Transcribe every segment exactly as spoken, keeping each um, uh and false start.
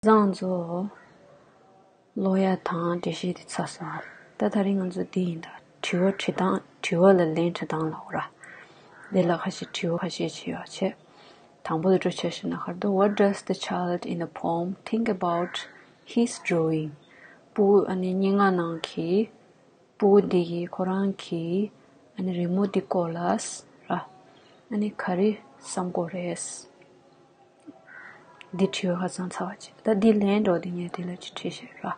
བཟང་ཚོ། ཀློག་ཡ་དང་འགྲེལ་བཤད་དེ་ཚར་སོང་། ད་དེ་རིང་ང་ཚོ་འདི་ཡིན་ད། དྲི་བ་དྲི་སྟངས། དྲི་བ་ལ་ལན་འབྲི་སྟངས་ལབ་ར། འདི་ལ་ཁ་ཤས་དྲི་བ་ཁ་ཤས་བྱེད་ཡོད་བྱས། དང་པོ་དེ་འགྲོ་བྱས་ཤེ་ན་ཁར་དུ། What does the child in the poem think about his drawing? སྤུ་གུ་ཨ་ནི་སྙན་ངག་ནང་གི་སྤུ་གུ་འདི་གིས་ཁོ་རང་གི་ཨ་ནི་རི་མོ་འདི་སྐོར་ལ་ར། ཨ་ནི་ག་རེ་བསམ་གྱི་ཡོད་རེད། འདི་དྲི་བ་ཁ་སང་ཚར་བ་བྱས། ད་འདི་ལན་འགྲོ་འདི་ངས་དེ་ལ་ཅིག་བྲིས་ཤེ་ར།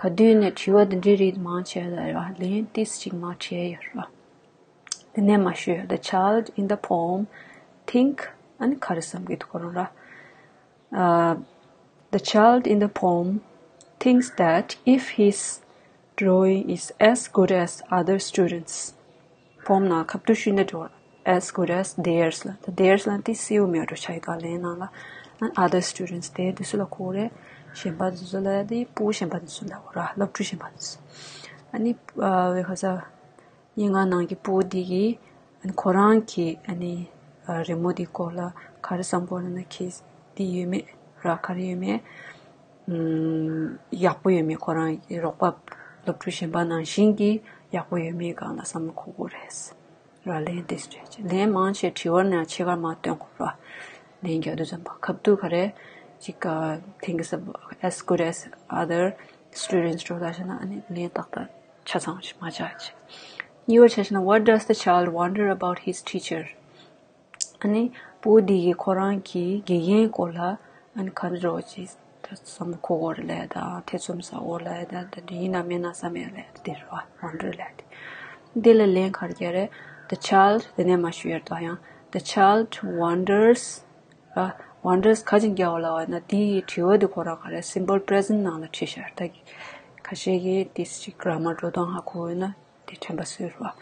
ག་དུས་ནས་དྲི་བ་འདི་འདྲའི་རིགས་མང་ཆེ་ལ་ར་ལན་ཏིས་ཅིག་མ་བྲིས་ཡོད་ར། དེ་ནས་མ་ཞུས། The child in the poem think. ཨ་ནི་ག་རེ་བསམ་གྱི་འདུག་ཁོ་རང་ར། Uh, the child in the poem thinks that if his drawing is as good as other students, poem ནང་ཁ་བསྡུ་ཞུས་ན་འགྲོ། As good as theirs ལ། ད་theirs ལ་དེ་སེའུ་མེད་འགྲོ་ཆ་ཡི་ག་ལན་ནང་ལ། And other students དེ་དེ་སུ་ལ་གོ་རེད། གཞན་པ་དེ་ཚོ་ལ་དེ་སྤུ་གུ་གཞན་པ་དེ་ཚོ་ལ་གོ་ར། སློབ་ཕྲུག་གཞན་པ་དེ་ཚོ། ཨ་ནི་ཨ་བའི་ཁ་ས། སྙན་ངག་ནང་གི་སྤུ་གུ་འདི་གིས་ཨ་ནི་ཁོ་རང་གི་ཨ་ནི་ཨ་རི་མོ་འདི་སྐོར་ལ་ག་རེ་བསམ་གྱི་ཡོད་ན། ཁྱེད་འདི་ཡོད་མེད་ར། ག་རེ་ཡོད་མེད། ཨུམ། ཡག་པོ་ཡོད་མེད། ཁོ་རང་གི་རོགས་པ་སློབ་ཕྲུག་གཞན་པ་ནང་བཞིན་གྱི་ཡག་པོ་ཡོད་མེད་སྒང་ལ་བསམ་བློ་འཁོར་དགོས་རེད་ར། ལན་དེ་སྤྲད་ཅིག་ལན་མང་ཆེ་དྲི་བ་ནང་ཕྱེད་ཀ་མར་སྟོན་དགོས་ར། ལན་རྒྱག་དུས་ཙམ་པ་ཁ་བསྡུ་ག་རེ་ཅིག་thinks as good as other students འགྲོ་ད་བྱས་ན་ཨ་ནི་ལན་ཏག་ཏག་ཆ་ཚང་ཞིག་མ་ཆགས་ཅིག་གཉིས་པ་ཆ་བཞག་ན། What does the child wonder about his teacher? ཨ་ནི་སྤུ་གུ་འདི་གིས་ཁོ་རང་གི་དགེ་རྒན་སྐོར་ལ་ཨ་ནི་ག་རེ་འདྲ་བོ་ཅིག་ད་བསམ་བློ་འཁོར་གྱི་ཡོད་རེད་ལབ་ཡ་ད། ཐེ་ཚོམ་ཟ་གྱི་ཡོད་རེད་ལབ་ཡ་ད། ད་འདི་ཡིན་ན་མིན་ན་བསམ་ཡ་ལབ་ཡ་ད། འདི་རེད་བ། Wonder ལབ་ཡ་དེ། འདི་ལ་ལན་ག་རེ་རྒྱག་རེད། The child དེ་ནས་མ་ཞུ་ཡ་རེད་ད། ཡང་the child wonders ར། Wonders ག་ཅིག་རྒྱག་པ་ལབ་པ་ཡིན་ན། འདིའི་དྲི་བ་འདི་ཁོ་རང་ག་རེ་simple present ནང་ལ་བྲིས་ཤག་ད་ཁ་ཤས་ཀྱིས་དེ་ཅིག་grammar འགྲོ་སྟངས་ཧ་གོ་ཡོད་ན་དེ་དྲན་པ་གསོས་རོགས།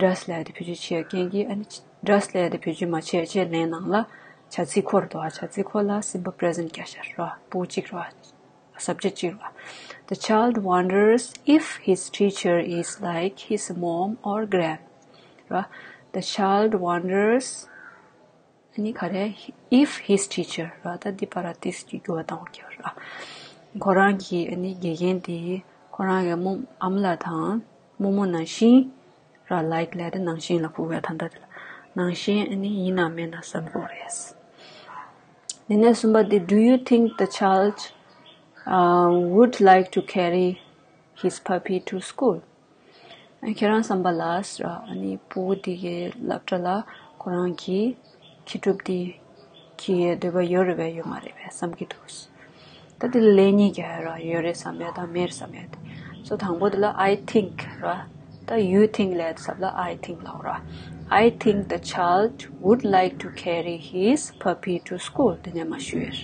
Does ལབ་ཡ་དེ་བེད་སྤྱོད་བྱེད་ཡ་རྐྱེན་གྱིས་ཨ་ནི་does ལབ་ཡ་དེ་བེད་སྤྱོད་མ་བྱས་བྱས་ལན་ནང་ལ་བྱ་ཚིག་ཁོ་ར་འདུག་ཨ། བྱ་ཚིག་ཁོ་ལ་simple present རྒྱག་ཤག་ར། སྤུ་གུ་གཅིག་ར། Subject གཅིག་ར། The child wonders if his teacher is like his mom or grand ར། The child wonders ཨ་ནི་ག་རེ། If his teacher ར། ད་འདི་པར་ར་this གི་འགྱུར་བ་བཏང་བ་གི་ར། ཁོ་རང་གི་ཨ་ནི་དགེ་རྒན་དེ་ཁོ་རང་གི་རྨོ་ཨ་མ་ལགས་དང་རྨོ་མོ་ནང་བཞིན་ར། Like ལབ་དེ་ནང་བཞིན་ལ་གོ་བའི་ད་ལྟ་དེ་ལ་ནང་བཞིན་ཨ་ནི་ཡིན་ན་མིན་ན་བསམ་དགོས་རེད། དེ་ནས་གསུམ་པ་དེ། Do you think the child uh, would like to carry his puppy to school? ཁྱེད་རང་བསམ་པ་ལ་ཟེར་ར། ཨ་ནི་སྤུ་གུ་དེ་གའི་སློབ་གྲྭ་ལ་ཁོ་རང་གི་ཁྱི་ཕྲུག་དེ་འཁྱེར་ཡའི་འདོད་པ་ཡོད་རེད་པས་ཡོད་མ་རེད་པས་བསམ་གྱི་འདུག་ད་དེ་ལ་ལན་གཉིས་རྒྱག་ཡ་ར། ཡོད་རེད་བསམ་ཡ་དང་མེད་རེད་བསམ་ཡ་དེ། སོ་དང་པོ་དེ་ལ་I think ར། ད་you think ལབ་ཡ་དེ་ཚབ་ལ་I think ལབ་ར། I think the child would like to carry his puppy to school དེ་ནས་མ་ཞུ་ཡ།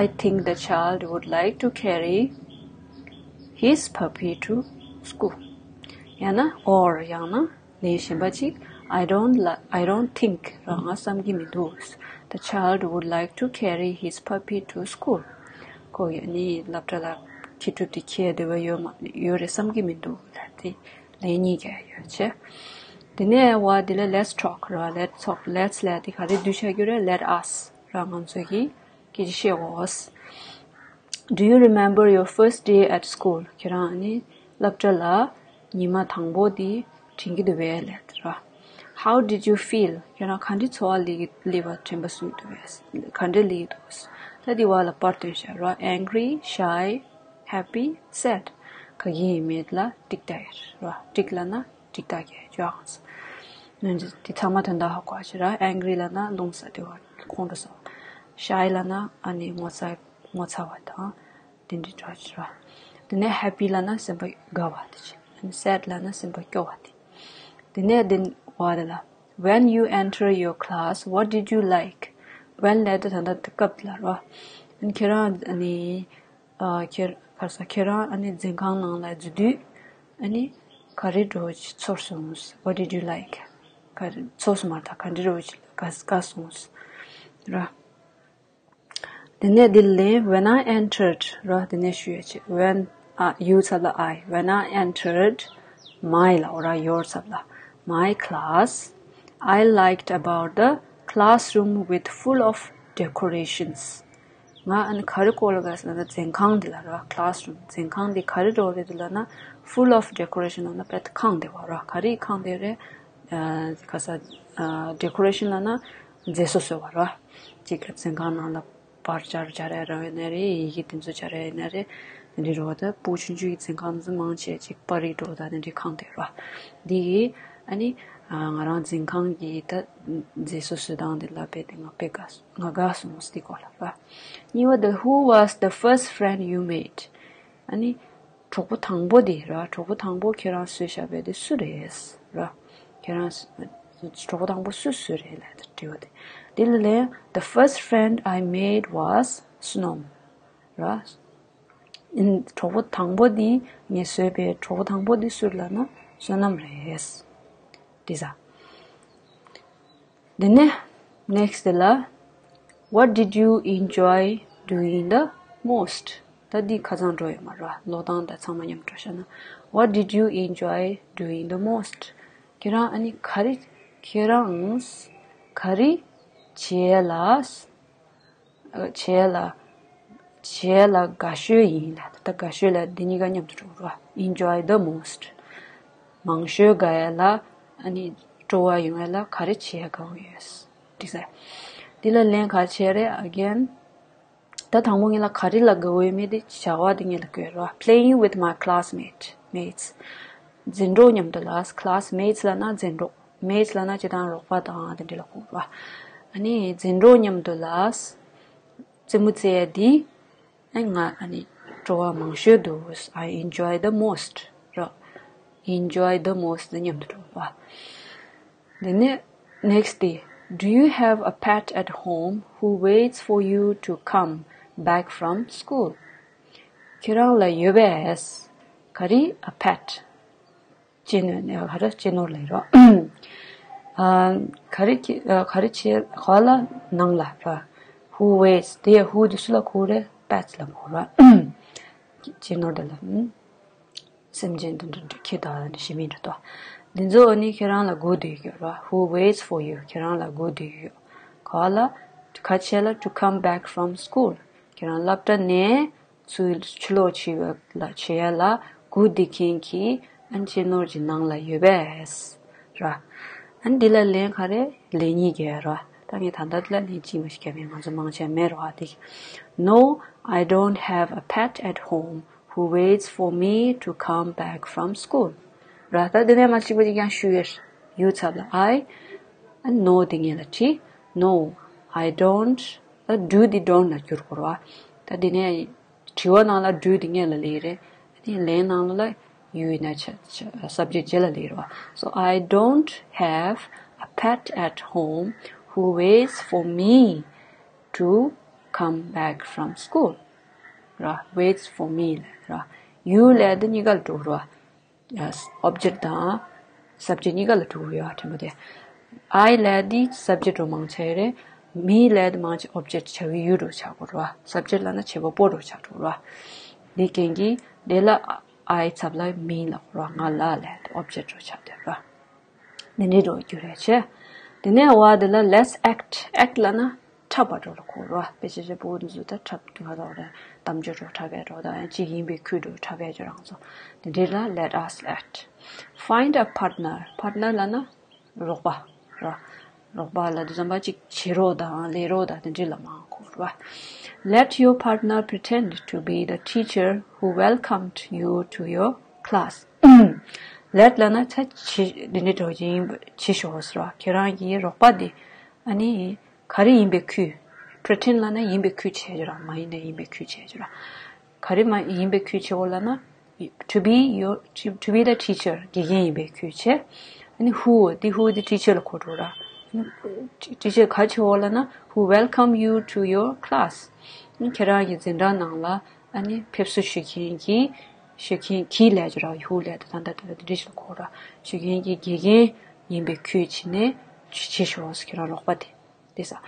I think the child would like to carry his puppy to school. ཡང་ན་or ཡང་ན་ལན་གཞན་པ་ཅིག I don't li- I don't think རང་ང་བསམ་གྱི་མི་འདུག The child would like to carry his puppy to school. ཁོ་ཡིས་ནི་སློབ་གྲྭ་ལ་ཁྱི་ཕྲུག་དེ་འཁྱེར་འདོད་པ་ཡོད་མ་ཡོད་རེད་བསམ་གྱི་མི་འདུག་ལབ་དེ་ལན་གཉིས་རྒྱག་ཡ་ཡོད་བྱས། དེ་ནས་བ་དེ་ལ་let's talk ར། Let's talk let's ལབ་དེ་ག་རེ་བསྡུས་བཞག་རྒྱུ་རེད། Let us ར། ང་ཚོ་གིས་སྐད་ཆ་བཤད་འོ། Do you remember your first day at school? ཁྱེད་རང་ནི་སློབ་གྲྭ་ལ་ཉི་མ་དང་པོ་དེ་དྲན་གྱི་འདུག་པས་ལབ་ར། How did you feel? ཁྱེད་རང་ག་འདྲའི་ཚོར་བ་སླེབས་ཀྱི་སླེབས་པ་དྲན་པ་གསོས་འདུག་པས། ག་འདྲ་སླེབས་ཀྱི་འདུག་ད་དེ་བ་ལ་པར་སྟོན་བཞག་ར། Angry, shy, happy, sad ག་གི་ཡིན་མེད་ལ་ཏིག་ཏག་ཡོད་ར། ཏིག་ལབ་ན་ཏིག་ཏག་གི་ཡོད་ཨང་། ནང་དེ་ཚང་མ་དོན་དག་ཧ་གོ་བ་ཞིག་ར། Angry ལབ་ན་རླུང་ཟ་དེ་བ་ཁོང་ཁྲོ་ཟ་བ། Shy ལབ་ན་ཨ་ནི་ངོ་ཚ་ངོ་ཚ་བ་དང་དེ་འདྲའི་འདྲ་ཞིག་ར། དེ་ནས་happy ལབ་ན་སེམས་པ་དགའ་བ་དེ་ཅིག་ཨ་ནི་sad ལབ་ན་སེམས་པ་སྐྱོ་བ་དེ། དེ་ནས་དེ་བ་དེ་ལ། When you enter your class, what did you like? When ལབ་དུས་ད་ལྟ་དེ་སྐབས་དེ་ལ་ར། ཨ་ནི་ཁྱེད་རང་ཨ་ནི་ཨ་ཁྱེད་ག་རེ་ཟ། ཁྱེད་རང་ཨ་ནི་འཛིན་ཁང་ནང་ལ་འཛུལ་དུས་ཨ་ནི་ག་རེ་འདྲ་བོ་ཅིག་ཚོར་སོང་། What did you like? ག་རེ་ཚོར་སོང་མ་རེད་ད། ག་འདྲ་འདྲ་བོ་ཅིག་དགའ་དགའ་སོང་ར། དེ་ནས་དེ་ལན། When I entered ར། དེ་ནས་ཞུ་ཡ་བྱེད། When ཨ་you ཚབ་ལ་I. When I entered my ལབ་ར། Your ཚབ་ལ། My class, I liked about the classroom with full of decorations. ང་ཨ་ནི་ག་རེ་སྐོར་ལ་དགའ་ཟེར་ན་འཛིན་ཁང་འདི་ལ་ར། classroom འཛིན་ཁང་འདི་ག་རེ་འདྲ་བོ་རེད་འདུག་ལབ་ན། full of decoration ལབ་ན་དཔེ་ཁང་བདེ་བ་ར། ག་རེ་ཁང་བདེ་རེད། ཨ་ག་ས། ཨ་decoration ལབ་ན་མཛེས་བཟོ་བཟོ་བ་ར། གཅིག་གི་འཛིན་ཁང་ནང་ལ་པར་སྦྱར་སྦྱར་ཡ་ར་ཡིན་ན་རེད། ཡི་གེ་དེ་ཚོ་སྦྱར་ཡ་ཡིན་ན་རེད། དེ་འདྲ་ར་བ། ད་སྤུ་གུ་ཆུང་ཆུང་གི་འཛིན་ཁང་དེ་ཚོ་མང་ཆེ་ཅིག་པར་རིས་འདྲ་བོ་ད་དེ་འདྲའི་ཁང་བདེ་ར། འདི་གི་ཨ་ནི་ཨ་ང་རང་འཛིན་ཁང་གི་ད་མཛེས་བཟོ་བཟོ་སྟངས་དེ་ལབ་པས་དེ་ང་དཔེ་དགའ་སོང་། ང་དགའ་སོང་། འདི་སྐོར་ལ་ར། གཉིས་པ་དེ། Who was the first friend you made? ཨ་ནི་གྲོགས་པོ་དང་པོ་དེ་ར། གྲོགས་པོ་དང་པོ་ཁྱེད་རང་བཟོས་བཞག་པ་དེ་སུ་རེད་ར། ཁྱེད་རང་གྲོགས་པོ་དང་པོ་སུ་བཟོས་རེད་ལབ་དྲི་བ་དེ། དེ་ལ་ལན། The first friend I made was Sonom ར། ཨིན། གྲོགས་པོ་དང་པོ་དེ་ངས་བཟོས་པའི་གྲོགས་པོ་དང་པོ་དེ་སུ་རེད་ལབ་ན་བསོད་ནམས་རེད། དེ་ཟ། དེ་ནས་next དེ་ལ། What did you enjoy doing the most? ད་འདི་ཁ་སང་འགྲོ་ཡོད་མ་རེད། ཀློག་སྟངས་དང་ཚང་མ་མཉམ་འགྲོ་བྱས་ན། What did you enjoy doing the most? ཁྱེད་རང་ཨ་ནི་ག་རེ། ཁྱེད་རང་ག་རེ་བྱས་ལ། བྱས་ལ། བྱས་ལ་དགའ་ཤོས་ཡིན་ལབ། ད་དགའ་ཤོས་ལབ་འདི་གཉིས་ཀ་མཉམ་དུ་འགྲོ་ར། Enjoy the most. མང་ཤོས་དགའ་ཡ་ལ། ཨ་ནི་སྤྲོ་བ་ཡོང་ཡ་ལ་ག་རེ་བྱེད་ཡ་དགའ་བོ་ཡོད། འགྲིག་ས། འདི་ལ་ལན་ག་རེ་བྱས་རེད། Again. ད་དང་པོ་ངེད་ལ་ག་རེ་ལ་དགའ་བོ་ཡོད་མེད་དེ་བྱ་བ་དེ་ངེད་ལ་དགོས་ར། Playing with my classmate, mates. འཛིན་གྲོགས་མཉམ་དུ་ལ། Classmates ལབ་ན་སྤྱིར་བཏང་རོགས་པ། Mates ལབ་ན་སྤྱིར་བཏང་རོགས་པ་དང་དེ་འདྲ་ལ་གོ་ར། ཨ་ནི་འཛིན་གྲོགས་མཉམ་དུ་ལ་རྩེད་མོ་རྩེ་ཡ་འདི་ཨ་ང་ཨ་ནི་སྤྲོ་བ་མང་ཤོས་འདུག I enjoy the most ར། Enjoy the most དེ་མཉམ་དུ་འགྲོ་བ། དེ་ནས་next དེ། Do you have a pet at home who waits for you to come back from school? ཁྱེད་རང་ལ་ཡོད་པས། ག་རེ། a pet གཅེས་ནོར་ནས་ག་རེ། གཅེས་ནོར་ལབ་རོགས། ཨ་ག་རེ་ག་རེ་བྱེད་ག་ལ་ནང་ལ་ར། Who waits དེ་ཡ་who དེ་སུ་ལ་གོ་རེད། pets ལ་གོ་ར། གཅེས་ནོར་དེ་ལ། སེམས་ཅན་དེ་འདྲ་འདྲ་ཁྱེད་དང་ཞི་མི་འདྲ་དོ། འདི་ཚོ་ནི་ཁྱེད་རང་ལ་སྒུག་བསྡད་ཡོད་ར། Who waits for you ཁྱེད་རང་ལ་སྒུག་བསྡད་ཡོད། ག་ལ། ག་བྱས་ལ། To come back from school ཁྱེད་རང་སློབ་གྲྭ་ནས་ཚུར་ཕྱིར་ལོག་བྱེད་ཡ་ལ་བྱེད་ཡ་ལ་སྒུག་བསྡད་མཁན་གྱི་ཨ་ནི་གཅེས་ནོར་གྱི་ནང་ལ་ཡོད་པས་ར། ཨ་ནི་འདི་ལ་ལན་ག་རེ། ལན་གཉིས་རྒྱག་ར། ད་ངས་ད་ལྟ་འདི་ལ་ལན་གཅིག་མ་ཞིག་བརྒྱབ་ཡིན། ང་ཚོ་མང་ཆེ་མེད་ར་བ་དེ། No, I don't have a pet at home who waits for me to come back from school ར། ད་དེ་ནས་མ་གཅིག་པ་གཅིག་ཀྱང་ཞུ་ཡས། You ཚབ་ལ་I ཨ་no དེ་ངེད་ལ་བྲིས། No, I don't ཨ་do དེ་don't ལ་བསྒྱུར་དགོས་ར། ད་དེ་ནས་དྲི་བ་ནང་ལ་do དེ་ངེད་ལ་ལས་རེད། དེ་ལན་ནང་ལ་you ཡིན་ན་ཆ་ཆ་subject རྗེས་ལ་ལས་ར། So I don't have a pet at home who waits for me to come back from school ར། Waits for me ལ་ར། You ལ་དེ་གཉིས་ཀ་ལ་འགྲོ་ར། Yes, object དང་subject གཉིས་ཀ་ལ་འགྲོ་གི་ཡོད། ཕྲན་བུ་དེ། I ལ་དེ་subject རུ་མང་ཆེ་རེད། Me ལ་དེ་མང་ཆེ་object བྱ་བའི་you རུ་ཆགས་དགོས་ར། Subject ལབ་ན་བྱེད་པ་པོ་རུ་ཆགས་འགྲོ་ར། དེ་རྐྱེན་གྱིས་དེ་ལ་I ཚབ་ལ་me ལབ་དགོས་ར། ང་ལ་ལ་དེ་object རུ་ཆགས་འདུག་ར། འདི་འདྲའི་འགྲོ་རྒྱུ་རེད་ཆེ། དེ་ནས་བ་དེ་ལ་let's act act ལབ་ན་འཁྲབ་པ་འགྲོ་ལ་གོ་ར། དཔེ་ཆ་ཆེ་པོ་འདི་ཚོ་ད་འཁྲབ་འདུག་ག་ད་ར་གཏམ་བརྗོད་འགྲོ་འཁྲབ་པའི་འགྲོ་ད་ཡང་གཅིག་ཡིན་པའི་ཁུལ་འགྲོ་འཁྲབ་པའི་འགྲོ་རང་ཚོ་དེ་འདྲའི་ལ་let us act. Find a partner partner ལབ་ན་རོགས་པ་ར། རོགས་པ་ལབ་དུས་ཙམ་པ་གཅིག་བྱེད་རོགས་དང་ལས་རོགས་དང་དེ་འདྲའི་ལ་མང་གོ་ར། Let your partner pretend to be the teacher who welcomed you to your class. Let ལབ་ན་ད་བྱེད་འདི་འདྲའི་འགྲོ་གི་ཡིན་པ་བྱེད་ཤོག་ཟེར་བ། ཁྱེད་རང་གི་རོགས་པ་འདི་ཨ་ནི་ག་རེ་ཡིན་པའི་ཁུལ། pretend ལབ་ན་ཡིན་པའི་ཁུལ་བྱེད་རྒྱུ་ར། མ་ཡིན་ན་ཡིན་པའི་ཁུལ་བྱེད་རྒྱུ་ར། ག་རེ་མ་ཡིན་པའི་ཁུལ་བྱེད་འོ་ལབ་ན། To be your to be the teacher དགེ་རྒན་ཡིན་པའི་ཁུལ་བྱེད། ཨ་ནི་who དེ་who དེ་teacher ལ་གོ་འགྲོ་ར། teacher ག་བྱེད་འོ་ལབ་ན། Who welcome you to your class. ཁྱེད་རང་གི་འཛིན་གྲྭ་ནང་ལ་ཨ་ནི་ཕེབས་བསུ་ཞུ་མཁན་གྱི་ཞུ་མཁན་གྱི་ལས་ཀྱི་ར། who ལས་དེ་ད་ད་ད་འདི་ཞིག་གོ་ར། ཞུ་མཁན་གྱི་དགེ་རྒན་ཡིན་པའི་ཁུལ་བྱས་ནས་བྱེད་ཤོག་ཁྱེད་རང་རོགས་པ་དེ་དེ་ས།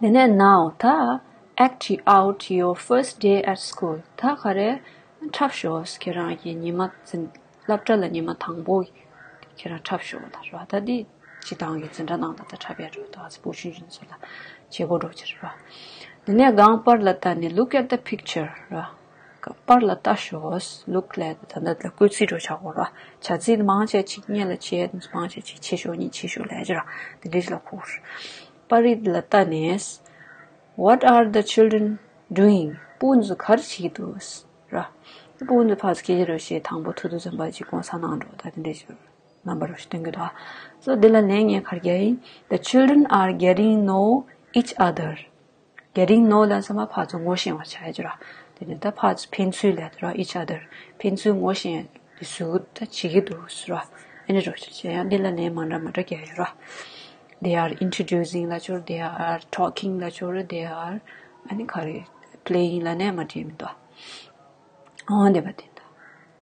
དེ་ནས་now ད་act out your first day at school ད་ག་རེ་འཁྲབ་ཤོག་ཁྱེད་རང་གི་ཉི་མ་འཛིན་སློབ་གྲྭ་ལ་ཉི་མ་དང་པོ་ཁྱེད་རང་འཁྲབ་ཤོག་ལ་ར། ད་འདི་སྤྱི་བཏང་གི་འཛིན་གྲྭ་ནང་ད་ད་འཁྲབ་ཡ་འགྲོ་ད་སྤུ་ཆུང་ཆུང་ཚོ་ལ་བྱེད་སྒོ་འགྲོ་ཕྱིར་ར། དེ་ནས་གང་པར་ལ་ལྟ་ནས། Look at the picture ར། གང་པར་ལ་ལྟ་ཤོག look ལས་ད་ལྟ་ལ་སྐུལ་ཚིག་འགྲོ་ཆགས་གོ་ར། བྱ་ཚིག་མང་ཆེ་གཅིག་སྔོན་ལ་བྱས། མང་ཆེ་གཅིག་ཆེ་ཤོས་གཉིས་ཆེ་ཤོས་ལས་ཀྱི་ར། དེ་འདྲའི་ལ་ཁུར། པར་རིས་ལ་ལྟ་ནས། What are the children doing? སྤུན་ཚོ་ག་རེ་བྱེད་ཀྱི་འདུག་ར། སྤུན་ཚོ་ཕར་ཚུར་སྐད་ཆ་རེ་བཤད། དང་པོ་ཐུག་དུས་ཙམ་པ་ཅིག་གོང་ས་གནང་འགྲོ། ད་དེ་འདྲའི་ཞིག་རྣམ་པ་རེ་བཤད་སྟོན་གྱི་འདུག་སོ་འདི་ལ་ལན་ངས་ག་རེ་རྒྱག་ཡིན། The children are getting know each other. Getting know ལ་ཚང་མ་ཕར་ཚུར་ངོ་ཤེས་པ་བྱ་ཡ་ཅིག་ར། དེ་ནས་ད་ཕར་ཚུར་ཕན་ཚུན་ལས་དེ་ར། each other ཕན་ཚུན་ངོ་ཤེས་དེ་ཟུག་ད་བྱེད་ཀྱི་འདུག་ཟེར་ར། ཨ་ནི་རོ་བྱས་ཡང་འདི་ལ་ལན་མ་འདྲ་མ་འདྲ་རྒྱག་ཡོད་ར། They are introducing ལ་ཅོར། They are talking ལ་ཅོར། They are ཨ་ནི་ག་རེ་playing ལ་ནས་མ་བྲིས་མི་འདུག་ཨོ་འདི་པ་དེ།